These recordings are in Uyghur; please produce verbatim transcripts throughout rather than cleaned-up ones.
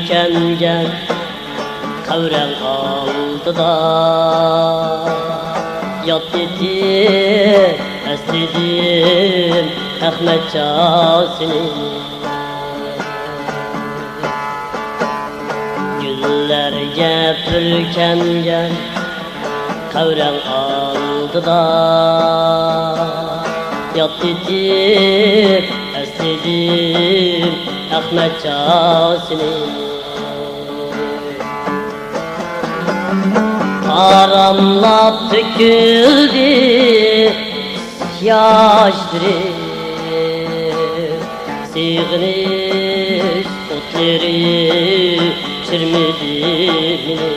كەلگەن قەۋرەڭ ئالدىدا، ياد ئېتىپ ئەسلىدىم ئەخمەتجان سېنى. گۈللەرگە پۈركەنگەن قەۋرەڭ ئالدىدا، ياد ئېتىپ ئەسلىدىم ئەخمەتجان سېنى. ئاراملاپ تۆكۈلدى ياشلىرى، سېغىنىش ئوتلىرى چىرمىدى مېنى.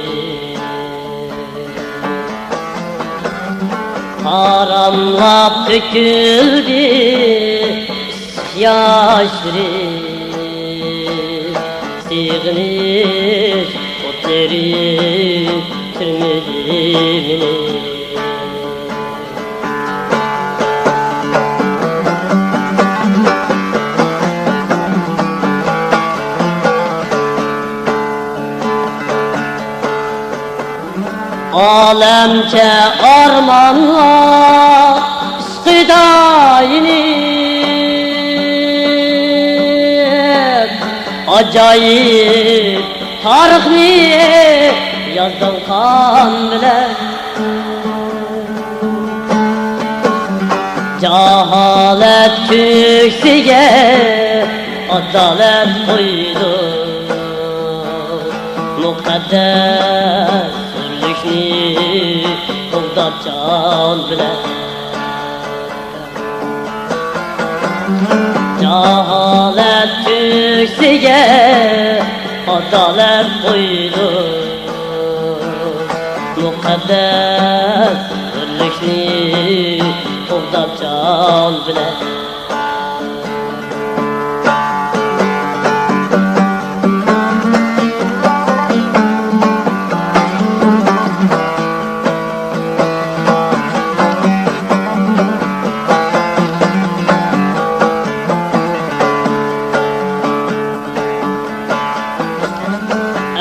ئاراملاپ تۆكۈلدى ياشلىرى، سېغىنىش ئوتلىرى چىرمىدى مېنى. ئالەمچە ئارمانلار ئىشقىدا يېنىپ، ئاجايىپ تارىخنى يازدىڭ قان بىلەن. جاھالەت كۆكسىگە ئادالەت قويدى، مۇقەددەس ھۆرلۈكنى قوغداپ جان بىلەن. جاھالەت كۆكسىگە ئادالەت قويدى، مۇقەددەس ھۆرلۈكنى قوغداپ جان بىلەن.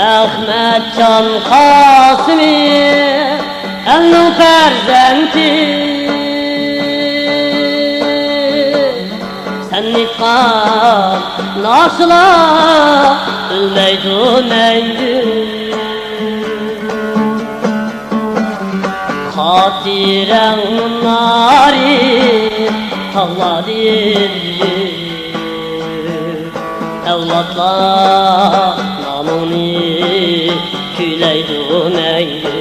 ئەخمەتجان قاسىمى ئەلنىڭ پەرزەنتى. سەن ئېيتقان ناخشىلار ئۆلمەيدۇ مەڭگۈ. خاتىرەڭ مۇنارى تاغلاردىن بۈيۈك. ئەۋلادلار نامىڭنى كۈيلەيدۇ مەڭگۈ.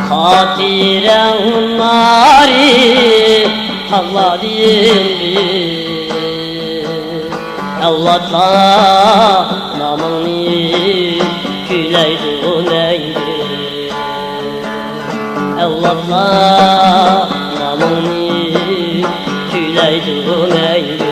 خاتىرەڭ مۇنارى تاغلاردىن بۈيۈك. ئەۋلادلار نامىڭنى كۈيلەيدۇ مەڭگۈ. ئەۋلادلار نامىڭنى كۈيلەيدۇ مەڭگۈ.